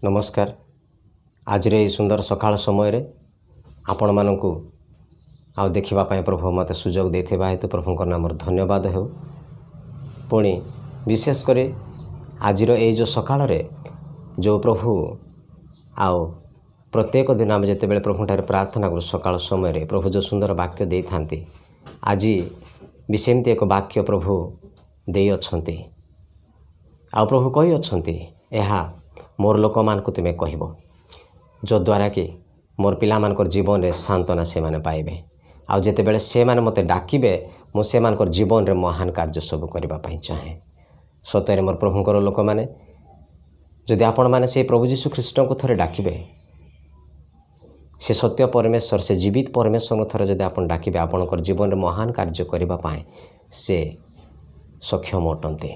ନମସ୍କାର। ଆଜିର ଏହି ସୁନ୍ଦର ସକାଳ ସମୟରେ ଆପଣମାନଙ୍କୁ ଆଉ ଦେଖିବା ପାଇଁ ପ୍ରଭୁ ମୋତେ ସୁଯୋଗ ଦେଇଥିବା ହେତୁ ପ୍ରଭୁଙ୍କ ନାମରେ ଧନ୍ୟବାଦ ହେଉ। ପୁଣି ବିଶେଷ କରି ଆଜିର ଏଇ ଯେଉଁ ସକାଳରେ ଯେଉଁ ପ୍ରଭୁ ଆଉ ପ୍ରତ୍ୟେକ ଦିନ ଆମେ ଯେତେବେଳେ ପ୍ରଭୁଙ୍କଠାରେ ପ୍ରାର୍ଥନା କରୁ, ସକାଳ ସମୟରେ ପ୍ରଭୁ ଯେଉଁ ସୁନ୍ଦର ବାକ୍ୟ ଦେଇଥାନ୍ତି, ଆଜି ବି ସେମିତି ଏକ ବାକ୍ୟ ପ୍ରଭୁ ଦେଇଅଛନ୍ତି। ଆଉ ପ୍ରଭୁ କହିଅଛନ୍ତି, ଏହା ମୋର ଲୋକମାନଙ୍କୁ ତୁମେ କହିବ, ଯଦ୍ୱାରା କି ମୋର ପିଲାମାନଙ୍କର ଜୀବନରେ ସାନ୍ତ୍ୱନା ସେମାନେ ପାଇବେ। ଆଉ ଯେତେବେଳେ ସେମାନେ ମୋତେ ଡାକିବେ, ମୁଁ ସେମାନଙ୍କର ଜୀବନରେ ମହାନ କାର୍ଯ୍ୟ ସବୁ କରିବା ପାଇଁ ଚାହେଁ। ସତରେ ମୋର ପ୍ରଭୁଙ୍କର ଲୋକମାନେ, ଯଦି ଆପଣମାନେ ସେଇ ପ୍ରଭୁ ଯୀଶୁ ଖ୍ରୀଷ୍ଟଙ୍କୁ ଥରେ ଡାକିବେ, ସେ ସତ୍ୟ ପରମେଶ୍ୱର, ସେ ଜୀବିତ ପରମେଶ୍ୱରଙ୍କୁ ଥରେ ଯଦି ଆପଣ ଡାକିବେ, ଆପଣଙ୍କର ଜୀବନରେ ମହାନ କାର୍ଯ୍ୟ କରିବା ପାଇଁ ସେ ସକ୍ଷମ ଅଟନ୍ତି।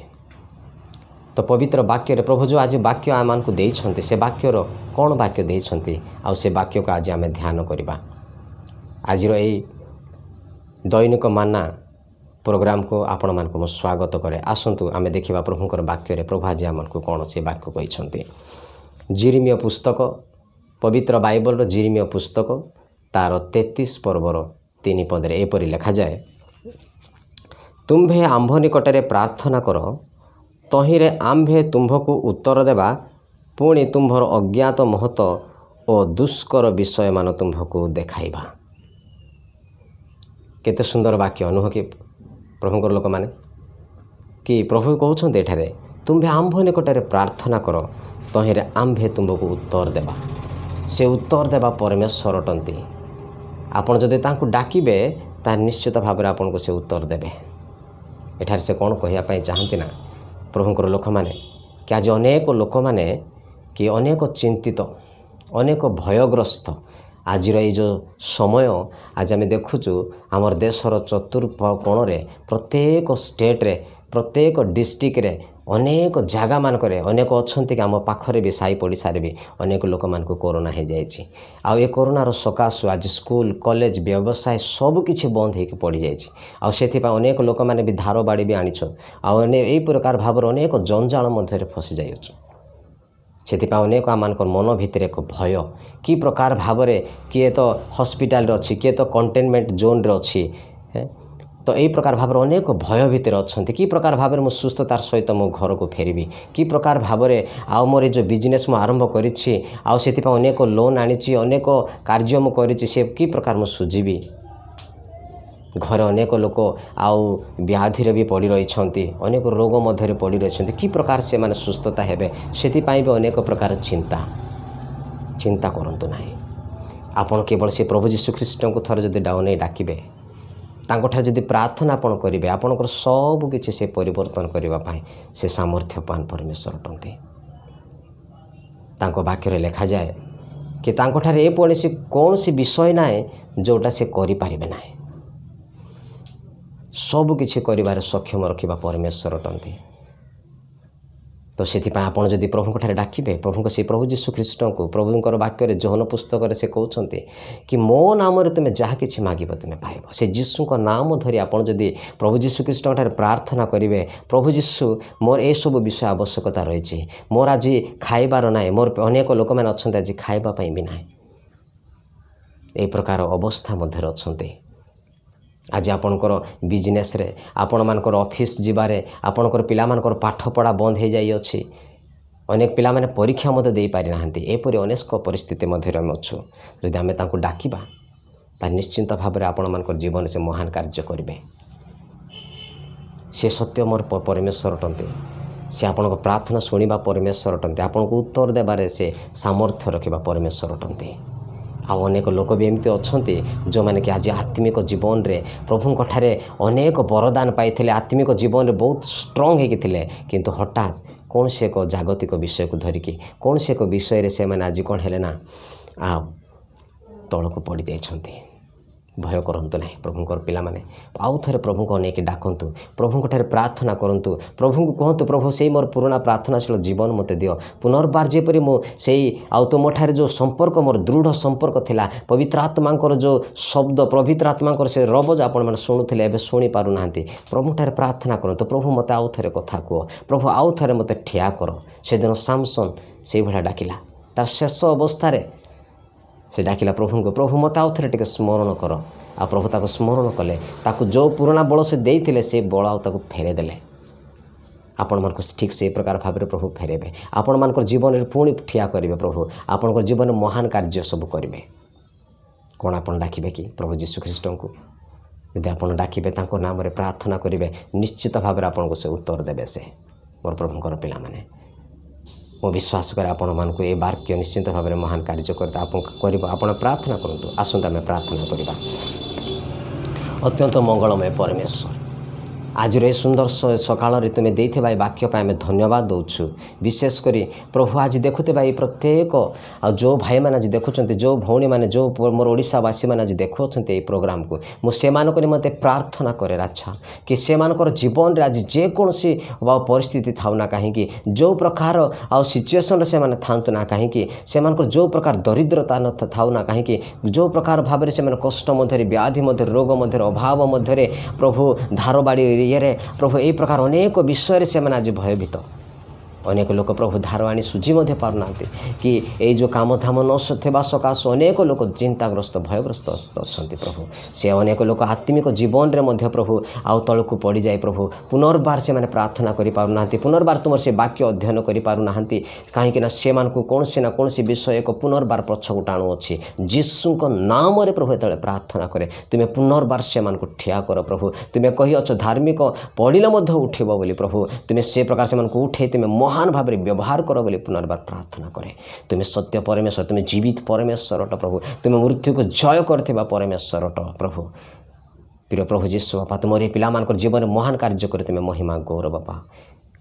ତ ପବିତ୍ର ବାକ୍ୟରେ ପ୍ରଭୁ ଯେଉଁ ଆଜି ବାକ୍ୟ ଆମମାନଙ୍କୁ ଦେଇଛନ୍ତି, ସେ ବାକ୍ୟର କ'ଣ ବାକ୍ୟ ଦେଇଛନ୍ତି ଆଉ ସେ ବାକ୍ୟକୁ ଆଜି ଆମେ ଧ୍ୟାନ କରିବା। ଆଜିର ଏଇ ଦୈନିକ ମାନ୍ନା ପ୍ରୋଗ୍ରାମକୁ ଆପଣମାନଙ୍କୁ ମୁଁ ସ୍ୱାଗତ କରେ। ଆସନ୍ତୁ ଆମେ ଦେଖିବା ପ୍ରଭୁଙ୍କର ବାକ୍ୟରେ ପ୍ରଭୁ ଆଜି ଆମମାନଙ୍କୁ କ'ଣ ସେ ବାକ୍ୟ କହିଛନ୍ତି। ଜିରିମିୟ ପୁସ୍ତକ, ପବିତ୍ର ବାଇବଲର ଜିରିମିୟ ପୁସ୍ତକ, ତାର 33 ପର୍ବର 3 ପଦରେ ଏପରି ଲେଖାଯାଏ, "ତୁମ୍ଭେ ଆମ୍ଭ ନିକଟରେ ପ୍ରାର୍ଥନା କର, ତହିଁରେ ଆମ୍ଭେ ତୁମ୍ଭକୁ ଉତ୍ତର ଦେବା, ପୁଣି ତୁମ୍ଭର ଅଜ୍ଞାତ ମହତ ଓ ଦୁଷ୍କର ବିଷୟମାନ ତୁମ୍ଭକୁ ଦେଖାଇବା।" କେତେ ସୁନ୍ଦର ବାକ୍ୟ ନୁହଁ କି ପ୍ରଭୁଙ୍କର ଲୋକମାନେ, କି ପ୍ରଭୁ କହୁଛନ୍ତି ଏଠାରେ, ତୁମ୍ଭେ ଆମ୍ଭ ନିକଟରେ ପ୍ରାର୍ଥନା କର, ତହିଁରେ ଆମ୍ଭେ ତୁମ୍ଭକୁ ଉତ୍ତର ଦେବା। ସେ ଉତ୍ତର ଦେବା ପରମେଶ୍ୱର ଅଟନ୍ତି। ଆପଣ ଯଦି ତାଙ୍କୁ ଡାକିବେ, ତାହେଲେ ନିଶ୍ଚିତ ଭାବରେ ଆପଣଙ୍କୁ ସେ ଉତ୍ତର ଦେବେ। ଏଠାରେ ସେ କ'ଣ କହିବା ପାଇଁ ଚାହାନ୍ତି ନା, ପ୍ରଭୁଙ୍କର ଲୋକମାନେ, କି ଆଜି ଅନେକ ଲୋକମାନେ କି ଅନେକ ଚିନ୍ତିତ, ଅନେକ ଭୟଗ୍ରସ୍ତ। ଆଜିର ଏଇ ଯେଉଁ ସମୟ, ଆଜି ଆମେ ଦେଖୁଛୁ ଆମର ଦେଶର ଚତୁର୍ଥ କୋଣରେ, ପ୍ରତ୍ୟେକ ଷ୍ଟେଟ୍ରେ, ପ୍ରତ୍ୟେକ ଡିଷ୍ଟ୍ରିକ୍ଟରେ, ଅନେକ ଜାଗାମାନଙ୍କରେ ଅନେକ ଅଛନ୍ତି କି ଆମ ପାଖରେ ବି, ସାହି ପଡ଼ିଶାରେ ବି ଅନେକ ଲୋକମାନଙ୍କୁ କରୋନା ହେଇଯାଇଛି। ଆଉ ଏ କରୋନାର ସକାଶୁ ଆଜି ସ୍କୁଲ, କଲେଜ, ବ୍ୟବସାୟ ସବୁକିଛି ବନ୍ଦ ହେଇକି ପଡ଼ିଯାଇଛି। ଆଉ ସେଥିପାଇଁ ଅନେକ ଲୋକମାନେ ବି ଧାର ବାଡ଼ି ବି ଆଣିଛୁ। ଆଉ ଏଇ ପ୍ରକାର ଭାବରେ ଅନେକ ଜଞ୍ଜାଳ ମଧ୍ୟରେ ଫସି ଯାଇଅଛୁ। ସେଥିପାଇଁ ଅନେକ ଆମମାନଙ୍କର ମନ ଭିତରେ ଏକ ଭୟ, କି ପ୍ରକାର ଭାବରେ କିଏ ତ ହସ୍ପିଟାଲରେ ଅଛି, କିଏ ତ କଣ୍ଟେନମେଣ୍ଟ ଜୋନ୍ରେ ଅଛି। ତ ଏଇ ପ୍ରକାର ଭାବରେ ଅନେକ ଭୟ ଭିତରେ ଅଛନ୍ତି। କି ପ୍ରକାର ଭାବରେ ମୁଁ ସୁସ୍ଥତାର ସହିତ ମୋ ଘରକୁ ଫେରିବି, କି ପ୍ରକାର ଭାବରେ ଆଉ ମୋର ଏ ଯେଉଁ ବିଜନେସ୍ ମୁଁ ଆରମ୍ଭ କରିଛି, ଆଉ ସେଥିପାଇଁ ଅନେକ ଲୋନ୍ ଆଣିଛି, ଅନେକ କାର୍ଯ୍ୟ ମୁଁ କରିଛି, ସେ କି ପ୍ରକାର ମୁଁ ସୁଝିବି। ଘରେ ଅନେକ ଲୋକ ଆଉ ବ୍ୟାଧିରେ ବି ପଡ଼ି ରହିଛନ୍ତି, ଅନେକ ରୋଗ ମଧ୍ୟରେ ପଡ଼ି ରହିଛନ୍ତି। କି ପ୍ରକାର ସେମାନେ ସୁସ୍ଥତା ହେବେ, ସେଥିପାଇଁ ବି ଅନେକ ପ୍ରକାର ଚିନ୍ତା। ଚିନ୍ତା କରନ୍ତୁ ନାହିଁ। ଆପଣ କେବଳ ସେ ପ୍ରଭୁ ଯୀଶୁ ଖ୍ରୀଷ୍ଟଙ୍କୁ ଥରେ ଯଦି ଡାଉନେଇ ଡାକିବେ, ତାଙ୍କଠାରେ ଯଦି ପ୍ରାର୍ଥନା ଆପଣ କରିବେ, ଆପଣଙ୍କର ସବୁ କିଛି ସେ ପରିବର୍ତ୍ତନ କରିବା ପାଇଁ ସେ ସାମର୍ଥ୍ୟବାନ ପରମେଶ୍ୱର ଅଟନ୍ତି। ତାଙ୍କ ବାକ୍ୟରେ ଲେଖାଯାଏ କି ତାଙ୍କଠାରେ ଏପରି କୌଣସି ବିଷୟ ନାହିଁ ଯେଉଁଟା ସେ କରିପାରିବେ ନାହିଁ। ସବୁ କିଛି କରିବାରେ ସକ୍ଷମ ରଖିବା ପରମେଶ୍ୱର ଅଟନ୍ତି। ତ ସେଥିପାଇଁ ଆପଣ ଯଦି ପ୍ରଭୁଙ୍କ ଠାରେ ଡାକିବେ, ପ୍ରଭୁଙ୍କ ସେଇ ପ୍ରଭୁ ଯୀଶୁ ଖ୍ରୀଷ୍ଟଙ୍କୁ, ପ୍ରଭୁଙ୍କର ବାକ୍ୟରେ ଯୋହନ ପୁସ୍ତକରେ ସେ କହୁଛନ୍ତି କି ମୋ ନାମରେ ତୁମେ ଯାହା କିଛି ମାଗିବ, ତୁମେ ପାଇବ। ସେ ଯୀଶୁଙ୍କ ନାମ ଧରି ଆପଣ ଯଦି ପ୍ରଭୁ ଯୀଶୁ ଖ୍ରୀଷ୍ଟଙ୍କ ଠାରେ ପ୍ରାର୍ଥନା କରିବେ, ପ୍ରଭୁ ଯୀଶୁ, ମୋର ଏସବୁ ବିଷୟ ଆବଶ୍ୟକତା ରହିଛି, ମୋର ଆଜି ଖାଇବାର ନାହିଁ, ମୋର ଅନେକ ଲୋକମାନେ ଅଛନ୍ତି ଆଜି ଖାଇବା ପାଇଁ ବି ନାହିଁ, ଏହି ପ୍ରକାର ଅବସ୍ଥା ମଧ୍ୟରେ ଅଛନ୍ତି। ଆଜି ଆପଣଙ୍କର ବିଜନେସ୍ରେ, ଆପଣମାନଙ୍କର ଅଫିସ୍ ଯିବାରେ, ଆପଣଙ୍କର ପିଲାମାନଙ୍କର ପାଠପଢ଼ା ବନ୍ଦ ହୋଇଯାଇଅଛି, ଅନେକ ପିଲାମାନେ ପରୀକ୍ଷା ମଧ୍ୟ ଦେଇପାରିନାହାନ୍ତି। ଏପରି ଅନେକ ପରିସ୍ଥିତି ମଧ୍ୟରେ ଆମେ ଅଛୁ। ଯଦି ଆମେ ତାଙ୍କୁ ଡାକିବା, ତାହେଲେ ନିଶ୍ଚିନ୍ତ ଭାବରେ ଆପଣମାନଙ୍କର ଜୀବନରେ ସେ ମହାନ କାର୍ଯ୍ୟ କରିବେ। ସେ ସତ୍ୟ ମୋର ପରମେଶ୍ୱର ଅଟନ୍ତି। ସେ ଆପଣଙ୍କ ପ୍ରାର୍ଥନା ଶୁଣିବା ପରମେଶ୍ୱର ଅଟନ୍ତି। ଆପଣଙ୍କୁ ଉତ୍ତର ଦେବାରେ ସେ ସାମର୍ଥ୍ୟ ରଖିବା ପରମେଶ୍ୱର ଅଟନ୍ତି। ଆଉ ଅନେକ ଲୋକ ବି ଏମିତି ଅଛନ୍ତି, ଯେଉଁମାନେ କି ଆଜି ଆତ୍ମିକ ଜୀବନରେ ପ୍ରଭୁଙ୍କ ଠାରେ ଅନେକ ବରଦାନ ପାଇଥିଲେ, ଆତ୍ମିକ ଜୀବନରେ ବହୁତ ଷ୍ଟ୍ରଙ୍ଗ ହେଇକି ଥିଲେ, କିନ୍ତୁ ହଠାତ୍ କୌଣସି ଏକ ଜାଗତିକ ବିଷୟକୁ ଧରିକି, କୌଣସି ଏକ ବିଷୟରେ ସେମାନେ ଆଜି କ'ଣ ହେଲେ ନା ଆଉ ତଳକୁ ପଡ଼ିଯାଇଛନ୍ତି। ଭୟ କରନ୍ତୁ ନାହିଁ ପ୍ରଭୁଙ୍କର ପିଲାମାନେ। ଆଉ ଥରେ ପ୍ରଭୁଙ୍କୁ ଅନେଇକି ଡାକନ୍ତୁ, ପ୍ରଭୁଙ୍କ ଠାରେ ପ୍ରାର୍ଥନା କରନ୍ତୁ, ପ୍ରଭୁଙ୍କୁ କୁହନ୍ତୁ, ପ୍ରଭୁ, ସେଇ ମୋର ପୁରୁଣା ପ୍ରାର୍ଥନାଶୀଳ ଜୀବନ ମୋତେ ଦିଅ ପୁନର୍ବାର, ଯେପରି ମୁଁ ସେଇ ଆଉ ତୁମଠାରେ ଯେଉଁ ସମ୍ପର୍କ, ମୋର ଦୃଢ଼ ସମ୍ପର୍କ ଥିଲା, ପବିତ୍ର ଆତ୍ମାଙ୍କର ଯେଉଁ ଶବ୍ଦ, ପବିତ୍ର ଆତ୍ମାଙ୍କର ସେ ରବ ଯେଉଁ ଆପଣମାନେ ଶୁଣୁଥିଲେ, ଏବେ ଶୁଣି ପାରୁନାହାନ୍ତି। ପ୍ରଭୁଙ୍କଠାରେ ପ୍ରାର୍ଥନା କରନ୍ତୁ, ପ୍ରଭୁ, ମୋତେ ଆଉ ଥରେ କଥା କୁହ, ପ୍ରଭୁ, ଆଉ ଥରେ ମୋତେ ଠିଆ କର। ସେଦିନ ସାମସନ୍ ସେଇଭଳିଆ ଡାକିଲା। ତାର ଶେଷ ଅବସ୍ଥାରେ ସେ ଡାକିଲା ପ୍ରଭୁଙ୍କୁ, ପ୍ରଭୁ ମୋତେ ଆଉ ଥରେ ଟିକେ ସ୍ମରଣ କର। ଆଉ ପ୍ରଭୁ ତାକୁ ସ୍ମରଣ କଲେ। ତାକୁ ଯେଉଁ ପୁରୁଣା ବଳ ସେ ଦେଇଥିଲେ, ସେ ବଳ ଆଉ ତାକୁ ଫେରେଇ ଦେଲେ। ଆପଣମାନଙ୍କୁ ଠିକ୍ ସେଇ ପ୍ରକାର ଭାବରେ ପ୍ରଭୁ ଫେରେଇବେ। ଆପଣମାନଙ୍କର ଜୀବନରେ ପୁଣି ଠିଆ କରିବେ ପ୍ରଭୁ। ଆପଣଙ୍କ ଜୀବନରେ ମହାନ କାର୍ଯ୍ୟ ସବୁ କରିବେ। କ'ଣ ଆପଣ ଡାକିବେ କି ପ୍ରଭୁ ଯୀଶୁ ଖ୍ରୀଷ୍ଟଙ୍କୁ? ଯଦି ଆପଣ ଡାକିବେ, ତାଙ୍କ ନାମରେ ପ୍ରାର୍ଥନା କରିବେ, ନିଶ୍ଚିତ ଭାବରେ ଆପଣଙ୍କୁ ସେ ଉତ୍ତର ଦେବେ ସେ। ମୋର ପ୍ରଭୁଙ୍କର ପିଲାମାନେ, ମୁଁ ବିଶ୍ୱାସ କରେ ଆପଣମାନଙ୍କୁ ଏ ବାକ୍ୟ ନିଶ୍ଚିତ ଭାବରେ ମହାନ କାର୍ଯ୍ୟ କରିତେ ଆପଣ କରିବ। ଆପଣ ପ୍ରାର୍ଥନା କରନ୍ତୁ। ଆସନ୍ତୁ, ଆମେ ପ୍ରାର୍ଥନା କରିବା। ଅତ୍ୟନ୍ତ ମଙ୍ଗଳମୟ ପରମେଶ୍ୱର, ଆଜିର ଏ ସୁନ୍ଦର ସକାଳରେ ତୁମେ ଦେଇଥିବା ଏ ବାକ୍ୟ ପାଇଁ ଆମେ ଧନ୍ୟବାଦ ଦେଉଛୁ। ବିଶେଷ କରି ପ୍ରଭୁ, ଆଜି ଦେଖୁଥିବା ଏଇ ପ୍ରତ୍ୟେକ ଆଉ ଯେଉଁ ଭାଇମାନେ ଆଜି ଦେଖୁଛନ୍ତି, ଯେଉଁ ଭଉଣୀମାନେ, ଯେଉଁ ମୋର ଓଡ଼ିଶାବାସୀମାନେ ଆଜି ଦେଖୁଅଛନ୍ତି ଏଇ ପ୍ରୋଗ୍ରାମକୁ, ମୁଁ ସେମାନଙ୍କ ନିମନ୍ତେ ପ୍ରାର୍ଥନା କରେ ରାଜା କି ସେମାନଙ୍କର ଜୀବନରେ ଆଜି ଯେକୌଣସି ବା ପରିସ୍ଥିତି ଥାଉ ନା କାହିଁକି, ଯେଉଁ ପ୍ରକାର ଆଉ ସିଚୁଏସନ୍ରେ ସେମାନେ ଥାଆନ୍ତୁ ନା କାହିଁକି, ସେମାନଙ୍କର ଯେଉଁ ପ୍ରକାର ଦରିଦ୍ରତା ନ ଥାଉ ନା କାହିଁକି, ଯେଉଁ ପ୍ରକାର ଭାବରେ ସେମାନେ କଷ୍ଟ ମଧ୍ୟରେ, ବ୍ୟାଧି ମଧ୍ୟରେ, ରୋଗ ମଧ୍ୟରେ, ଅଭାବ ମଧ୍ୟରେ, ପ୍ରଭୁ ଧାର ବାଡ଼ି ଇଏରେ, ପ୍ରଭୁ ଏଇ ପ୍ରକାର ଅନେକ ବିଷୟରେ ସେମାନେ ଆଜି ଭୟଭୀତ। ଅନେକ ଲୋକ ପ୍ରଭୁ ଧାର ଆଣି ସୁଝି ମଧ୍ୟ ପାରୁନାହାନ୍ତି କି ଏଇ ଯେଉଁ କାମଧାମ ନ ଥିବା ସକାଶୁ ଅନେକ ଲୋକ ଚିନ୍ତାଗ୍ରସ୍ତ, ଭୟଗ୍ରସ୍ତ ଅଛନ୍ତି ପ୍ରଭୁ। ସେ ଅନେକ ଲୋକ ଆତ୍ମିକ ଜୀବନରେ ମଧ୍ୟ ପ୍ରଭୁ ଆଉ ତଳକୁ ପଡ଼ିଯାଏ ପ୍ରଭୁ, ପୁନର୍ବାର ସେମାନେ ପ୍ରାର୍ଥନା କରିପାରୁନାହାନ୍ତି, ପୁନର୍ବାର ତୁମର ସେ ବାକ୍ୟ ଅଧ୍ୟୟନ କରିପାରୁନାହାନ୍ତି। କାହିଁକିନା ସେମାନଙ୍କୁ କୌଣସି ନା କୌଣସି ବିଷୟ ଏକ ପୁନର୍ବାର ପଛକୁ ଟାଣୁଅଛି। ଯୀଶୁଙ୍କ ନାମରେ ପ୍ରଭୁ ଯେତେବେଳେ ପ୍ରାର୍ଥନା କରେ, ତୁମେ ପୁନର୍ବାର ସେମାନଙ୍କୁ ଠିଆ କର ପ୍ରଭୁ। ତୁମେ କହିଅଛ, ଧାର୍ମିକ ପଡ଼ିଲେ ମଧ୍ୟ ଉଠିବ ବୋଲି। ପ୍ରଭୁ, ତୁମେ ସେ ପ୍ରକାର ସେମାନଙ୍କୁ ଉଠେଇ ତୁମେ ମହାନ ଭାବରେ ବ୍ୟବହାର କର ବୋଲି ପୁନର୍ବାର ପ୍ରାର୍ଥନା କରେ। ତୁମେ ସତ୍ୟ ପରମେଶ୍ୱର, ତୁମେ ଜୀବିତ ପରମେଶ୍ୱର ଅଟ ପ୍ରଭୁ। ତୁମେ ମୃତ୍ୟୁକୁ ଜୟ କରିଥିବା ପରମେଶ୍ୱର ଅଟ ପ୍ରଭୁ। ପ୍ରିୟ ପ୍ରଭୁ ଯୀଶୁ ବାପା, ତୁମର ଏ ପିଲାମାନଙ୍କର ଜୀବନରେ ମହାନ କାର୍ଯ୍ୟ କରି ତୁମେ ମହିମା ଗୌରବ ପାଅ।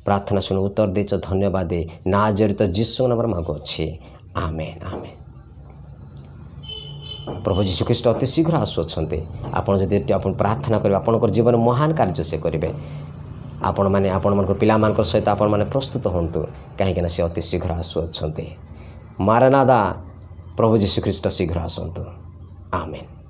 ପ୍ରାର୍ଥନା ଶୁଣି ଉତ୍ତର ଦେଇଛ, ଧନ୍ୟବାଦ ଦେଇ ନାଜରିତ ଯୀଶୁଙ୍କ ନାମରେ ମାଗୁଅଛି, ଆମେନ୍, ଆମେନ୍। ପ୍ରଭୁ ଯୀଶୁଖ୍ରୀଷ୍ଟ ଅତି ଶୀଘ୍ର ଆସୁଅଛନ୍ତି। ଆପଣ ଯଦି ଆପଣ ପ୍ରାର୍ଥନା କରିବେ, ଆପଣଙ୍କର ଜୀବନରେ ମହାନ କାର୍ଯ୍ୟ ସେ କରିବେ। ଆପଣମାନେ ଆପଣମାନଙ୍କ ପିଲାମାନଙ୍କ ସହିତ ଆପଣମାନେ ପ୍ରସ୍ତୁତ ହୁଅନ୍ତୁ, କାହିଁକିନା ସେ ଅତି ଶୀଘ୍ର ଆସୁଅଛନ୍ତି। ମାରାନାଦା, ପ୍ରଭୁ ଯୀଶୁଖ୍ରୀଷ୍ଟ ଶୀଘ୍ର ଆସନ୍ତୁ। ଆମେନ୍।